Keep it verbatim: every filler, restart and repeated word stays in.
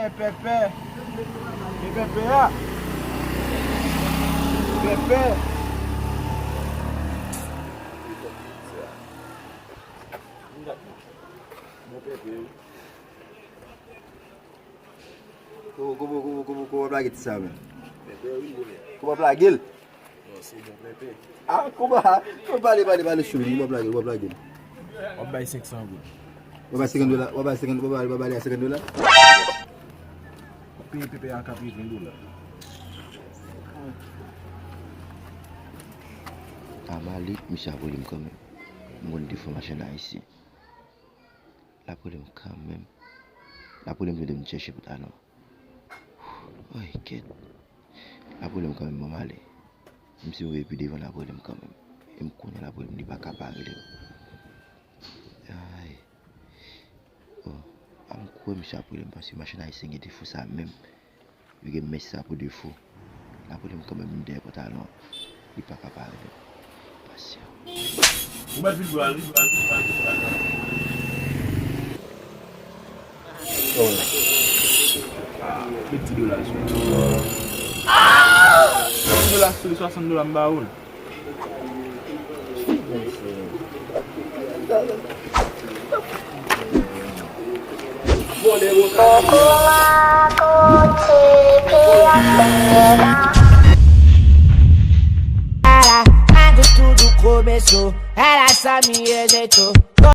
Pèpè. E pèpè a. Pèpè. Bon pèpè, wi. Kòman, kòman, kòman, kòman, kòman w ap lage ti sa menm? Pèpè, wi, wi. Kòman w ap lage l? Bon, se bon pèpè. Ah, kòman? Kòman, pale, pale, pale sou li, kòman w ap lage l, kòman w ap lage l? W ap bay senk san goud. W ap bay senkant dola, w ap bay senkant, w ap bay, w ap bay li a senkant dola? W ap peye pèpè a katreven dola. A Malik, misye ap rele m kanmenm. M konn defo machann ayisyen. L ap rele m kanmenm. L ap rele m tou de m chèche pantalon. Ay, kèt. L ap rele m kanmenm, ban m ale. Menm si m rive pi devan, l ap rele m kanmenm. E m konnen l ap rele m, li pa ka pa rele m. Ay. Oh, a m kwè misye ap rele m, paske machann ayisyen gen defo sa menm. Li gen mès sa pou defo. L ap rele m kanmenm, m dèyè pantalon an. Li pa ka pa rele m. Pasyan. Ou mèt vin dwal, vin dwal, vin dwal, vin dwal. Oh. Ah, met ti dola sou li. Met ti dola sou li, swasant dola m ba ou l. Ela, antes tudo começou, ela só me rejeitou.